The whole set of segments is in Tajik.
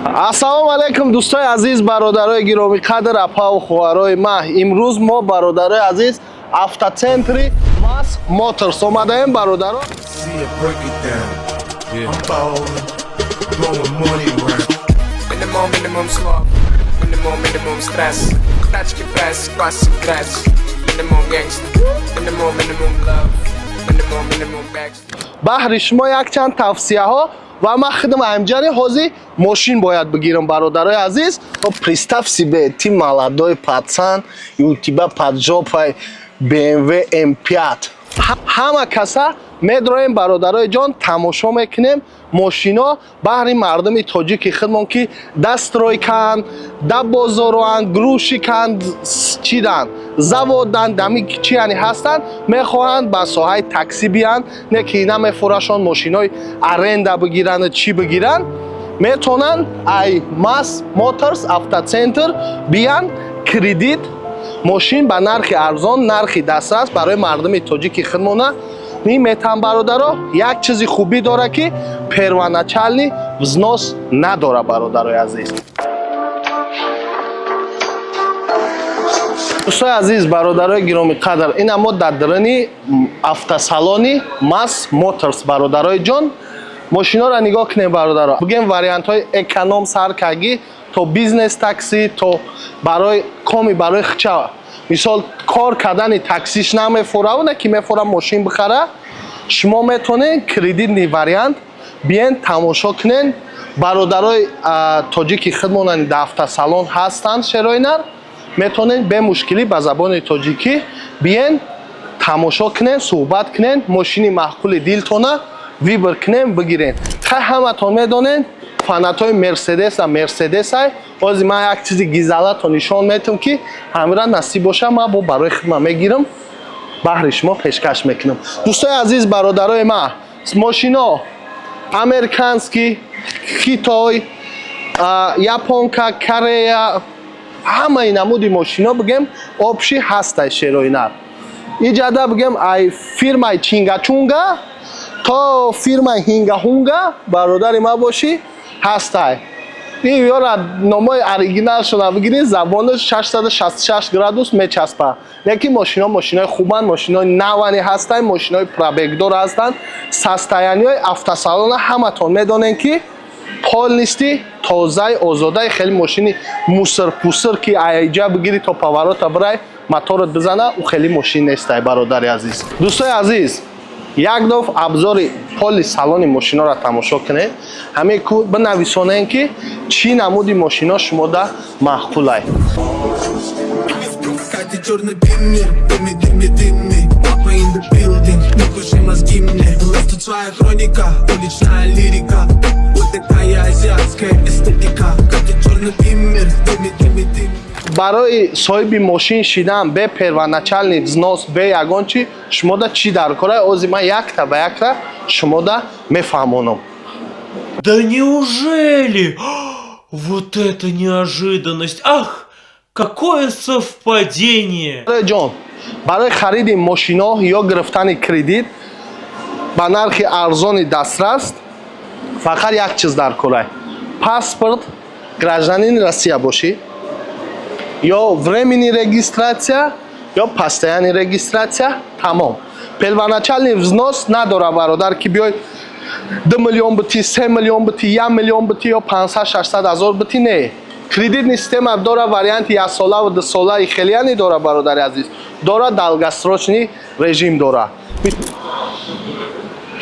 Ассалому алайкум, дӯстои азиз, бародарои гиромиқадр, апаву хоҳарои ма. Имрӯз мо, бародарои азиз, автоцентри Мас Моторс омадаем, бародаро. See it, break it down. I'm ballin', throwing money around. Минимум, минимум слов. Минимум, минимум стресс. Тачки, пресс, классик, грязь. Минимум gangsta. Минимум, минимум love. Минимум, минимум gangsta. Баҳри шумо якчанд тавсияҳо ва ман худам ҳамҷари ҳозир мошин бояд бигирам, бародарои азиз. То представь себе, ты молодой пацан, и у тебя под жопой BMW M5. Ҳама каса медроем, бародарои ҷон, тамошо мекунем мошино баҳри мардуми тоҷики худмон, ки да стройкаанд, да бозороанд, грузчиканд, чиданд, заводанд, дами чи яъне ҳастанд, мехоҳанд ба соҳаи таксӣ биянд, не ки намефурашон мошинои аренда бигиранд, чӣ бигиранд, метавонанд ай Мас Моторс автоцентр биянд, кредит, мошин ба нархи арзон, нархи дастрас барои мардуми тоҷики худмона метан. Бародаро, як чизи хубӣ дора, ки первоначальный взнос надора, бародарои азиз. Дӯстои азиз, бародарои гиромиқадр, ина мо дар даруни автосалони Мас Моторс, бародарои ҷон. Мошиноро нигоҳ кунем, бародаро. Бигем, вариантҳои эконом саркагӣ то бизнес такси, то барои коми, барои хча, мисол, кор кардани таксиш намефураву, не ки мефура мошин бихара, шумо метавонед кредитный вариант биен, тамошо кунен. Бародарои тоҷики худмонани дар автосалон ҳастанд, шероинар, метавонед бемушкилӣ ба забони тоҷикӣ биен, тамошо кунен, суҳбат кунен, мошини маъқули дилтона выбор кунен, бигирен. Хай, ҳаматон медонен, фанатҳои Мерседеса, Мерседесай. Ҳозир ман як чизи гизалато нишон метам, ки ҳамира насиб боша, ман бо барои хидмат мегирам, баҳри шумо пешкаш мекунам. Дӯстои азиз, бародарои ман, мошино американский, хитой, японка, Корея, ҳамаи намуди мошино, бигем, общий ҳастай, шероинар. Иҷада, бигем, ай фирмаи Чингачунга то фирмаи Ҳингахунга, бародари ман бошӣ, ҳастай. Ин ёра номои оригиналшона бигирӣ, забонаш 666 градус мечаспа. Лекин мошино мошинои хубанд, мошинои навани ҳастанд, мошинои пробегдор ҳастанд. Состояниҳои автосалона ҳаматон медонем, ки полностью тозаи, озодаи. Хеле мошини мусор-пусир, ки айҷа бигирӣ то поворота бирай, моторат бизана, ӯ хеле мошин нестай, бародари азиз. Дӯстои азиз, як доф обзори поли салони мошиноро тамошо кунед, ҳамин ку бинависонем, ки чӣ намуди мошино шумода маъқулай. Катит черный биммер, дыми, дыми, дыми. Папа in the building, не кушай мозги мне. У тут своя хроника, уличная лирика. Вот такая азиатская эстетика. Катит черный биммер, дыми, дыми, дыми. Барои соҳиби мошин шидан бе первоначальный взнос, бе ягон чи, шумода чӣ дар кора, ози ман якта ба якта шумода мефаҳмонам. Да неужели? Вот это неожиданность! Ах, какое совпадение! Ҷон, барои хариди мошино ё гирифтани кредит ба нархи арзони дастрас фақат як чиз дар корай: паспорт, гражданини Россия бошӣ, ё временный регистрация, ё постоянный регистрация, тамом. Первоначальный взнос надора, бародар, ки биёй 2 миллион бити, 3 миллион бити, 1 миллион бити ё 500, 600 ҳазор бити. Не, кредитный система дора, варианти яксолаву дусола и хелияне дора, бародари азиз, дора, долгосрочный режим дора.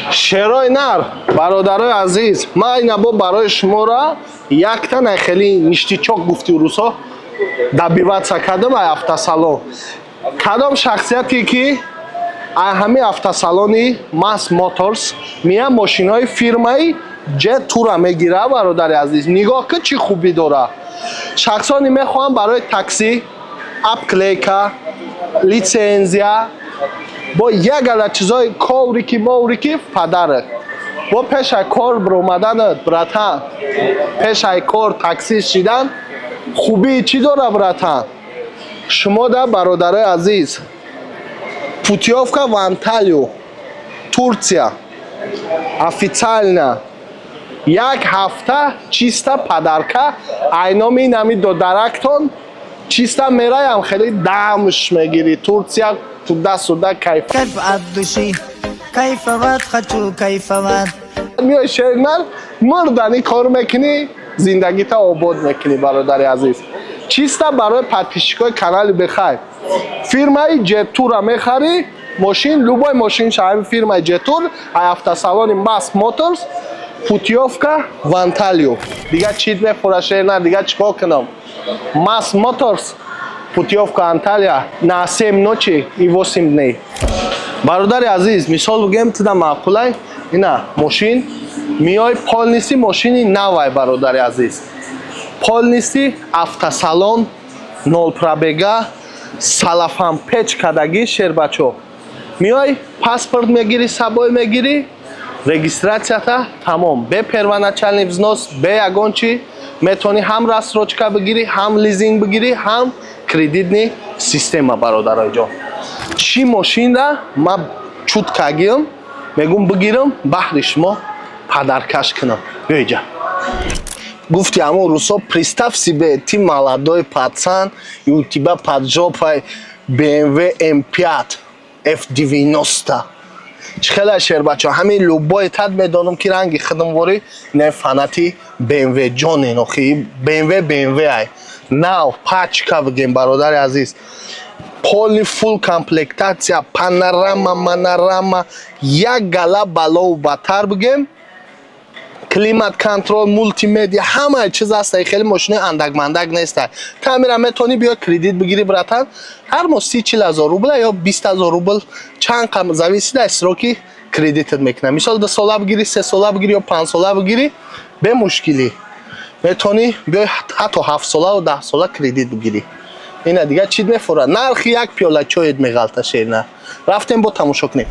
Шерои нар, бародарои азиз, ман инабо барои шуморо якта най хели ништячок, гуфти русо, добиваться кардам ай автосалон. Кадом шахсияте ки ай ҳамин автосалони Мас Моторс мия, мошинои фирмаи Ҷетура мегира, бародари азиз, нигоҳ кун, чӣ хубӣ дора. Шахсоне мехоҳанд барои такси, обклейка, лицензия, бо як ала чизои коврики, моврики, подарок. Бо пешай кор биромаданат, братан, пешай кор таксист шидан, хубии чӣ дора, братан? Шумо да, бародарои азиз, путёвка в Анталию, Турция, официально. Як ҳафта чиста подарка айноми нами додарактон, чиста мераям, хеле дамш мегирӣ, Турция, туда-сюда, кайф. Кайф от души, кайфовать хочу, кайфовать. Миёй, шернар, мурдани кор мекунӣ, зиндагита обод мекунӣ. Бародари азиз, чиста барои подписчикои канали Бехайр фирмаи Ҷетура мехарӣ мошин, любой мошин шаҳри фирмаи Ҷетур, ай автосалони Мас Моторс, путёвка в Анталию. Дига чит мефура, шернар, дига чӣ кор кунам? Мас Моторс, путёвка Анталия на 7 ночи и 8 дней. Бародари азиз, мисол бигем, туда маъқулай ина мошин, миёй, полностью мошини навай. Бародари азиз, полностью автосалон, ноль пробега, салафан печ кадаги. Шербачо, миёй, паспорт мегирӣ, сабой мегирӣ, регистрацията тамом, бе первоначальный взнос, бе ягон чи метавонӣ ҳам рассрочка бигирӣ, ҳам лизинг бигирӣ, ҳам кредитный система. Бародарои ҷон, чӣ мошинра ман чут кагиам, мегум, бигирам, баҳри шумо подаркаш кунам. Биёиҷа, гуфти ҳамон русо, представь себе, ты молодой пацан и у тебя под жопой BMW M5 F90. Чӣ хела, шербачо? Ҳамин любой тад медонам, ки ранги хидмворӣ не фанати BMW ҷонен. Охи, BMW BMW ай нав пачка бигем. Бародари азиз, полный фулл комплектация, панорама, манорама, як гала балову батар бигем, климат контроль, мултимедиа, ҳамаи чиз аст. Хеле мошинаи андак-мандак неста. Тамира метавонӣ биё, кредит бигирӣ, братан, ҳар моҳ 30-40 ҳазор рубл ё 20 000 рубл, чанд қам, зависит аз сроки кредитат мекунад. Мисол, 2 сола бигирӣ, 3 сола бигирӣ ё 5 сола бигирӣ, бемушкилӣ метавонӣ биёй, ҳатто 7 солаву 10 сола кредит бигирӣ. Ина дига чиз мефурад? Нархи як пиёла чоед меғалта, шерна. Рафтем, бо тамошо кунем.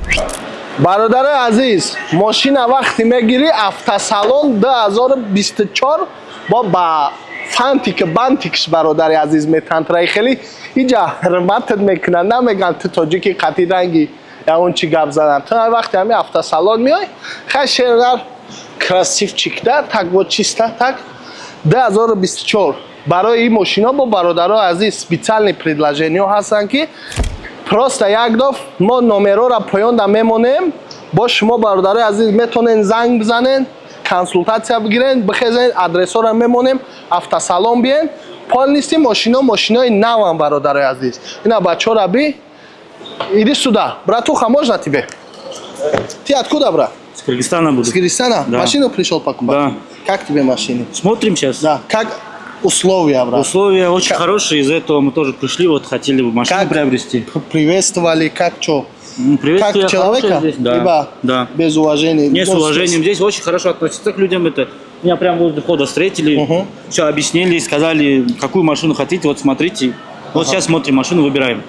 Бародарои азиз, мошина вақте мегирӣ, автосалон, 2024, бо ба фантик бантикш, бародари азиз, метантраи, хеле иҷа ҳурматат мекунанд, намеган ту тоҷики, қатъи ранги ягон чи гап зананд. Ту вақте ҳами автосалон меой, хай, шернар, красивчик да, так вот чисто так 2024. Барои ин мошино бо, бародарои азиз, специальный предложениҳо ҳастанд, ки просто як доф мо номерора поёнда мемонем бо шумо. Бародарои азиз, метавонен занг бизанен, консултатсия бигирен, бихезен, адресҳоро мемонем, автосалон биен. Полностью мошино мошинои навам. Бародарои азиз, ина бачора би, иди сюда, братуха, можно тебе? Ты откуда, брат? С Кыргызстана буду. С Кыргызстана? Да. Машину пришел покупать? Да. Как тебе машины? Смотрим сейчас. Да, как условия, брат? Условия очень хорошие, из-за этого мы тоже пришли, вот хотели бы машину Как? приобрести. Приветствовали, как что? Приветствие Как человека? хорошее здесь, да. Либо Да. без уважения? Не, с Ну, уважением. Здесь очень хорошо относятся к людям. Это меня прям возле входа встретили, Мгм. все объяснили, сказали, какую машину хотите, вот смотрите. Вот сейчас смотрим машину, выбираем.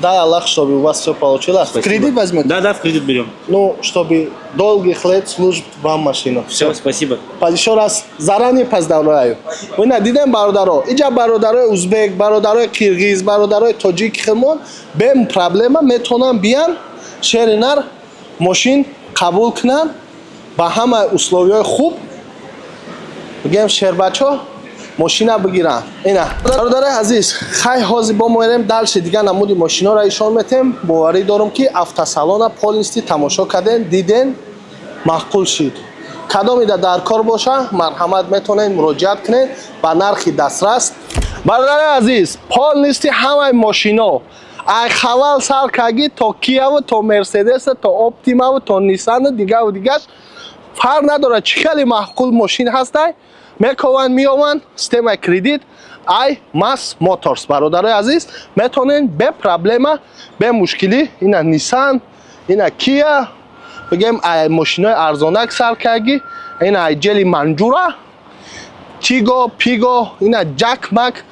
Дай Аллах, чтобы у вас все получилось. В Спасибо. кредит возьмете? Да, в кредит берем. Ну, чтобы долгих лет служит вам машину. Все, спасибо. Еще раз заранее поздравляю. Ина дидем, бародаро. Иҷа бародарои узбек, бародарои қирғиз, бародарои тоҷик хелмон бе проблема метавонанд биян, шери нар, мошин қабул кунанд ба ҳама условияҳои хуб. Бигем, шербачо, мошина бигиранд. Ина, бародарои азиз, хай, ҳозир бо мо мерем дальше, дига намуди мошиноро ишон метем. Боварӣ дорам, ки автосалона полностью тамошо карден, диден, маъқул шид. Кадомида дар кор боша, марҳамат, метавонед муроҷиат кунед ба нархи дастрас. Бародари азиз, полностью ҳамаи мошино, ай Хавал сар кагӣ то Кияву, то Мерседеса, то Оптимаву, то Нисану, дигаву дигаш, фарқ надорад, чӣ хеле маъқул мошин ҳастай, мекованд, меованд, системаи кредит ай Мас Моторс. Бародарои азиз, метавонед бе проблема, бе мушкилӣ. Ина Нисан, ина Кия, бигем, ай мошинои арзонак сар кагӣ, ина ай Ҷели Манҷура, Тиго, Пиго, ина Ҷак Мак,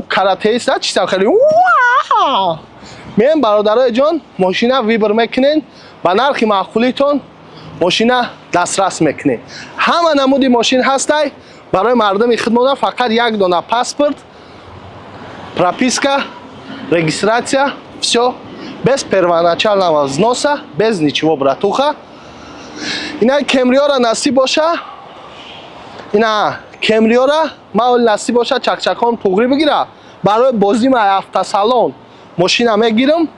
каратеиста чиста, хеле меем. Бародарои ҷон, мошина выбор мекунен, ба нархи маъқулитон мошина дастрас мекунед. Ҳама намуди мошин ҳастай барои мардуми хидмона. Фақат як дона паспорт, прописка, регистрация, всё, без первоначального взноса, без ничего, братуха. Ина Кемриора насиб боша, ина Кемриора ман оли насиб боша, чакчакон туғрӣ бигира, барои бозӣ ма автосалон мошина мегирам,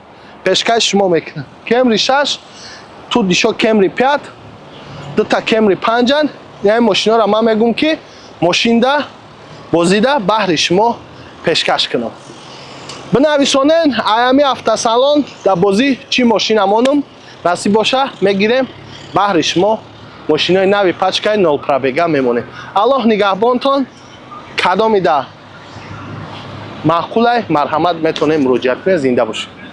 пешкаши шумо мекунам. Кемри 6 тут, ишо Кемри 5, дута Кемри 5-ан. Ин мошинора ман мегӯм, ки мошинда бозида баҳри шумо пешкаш кунам. Бинависонен, аями автосалон дар бозӣ чӣ мошина монум, насиб боша, мегирем, баҳри шумо мошинои нави пачкаи нол пробега мемонем. Аллоҳ нигаҳбонтон. Кадомида маъқулай, марҳамат, метавонем муроҷиат кунед. Зинда бошед.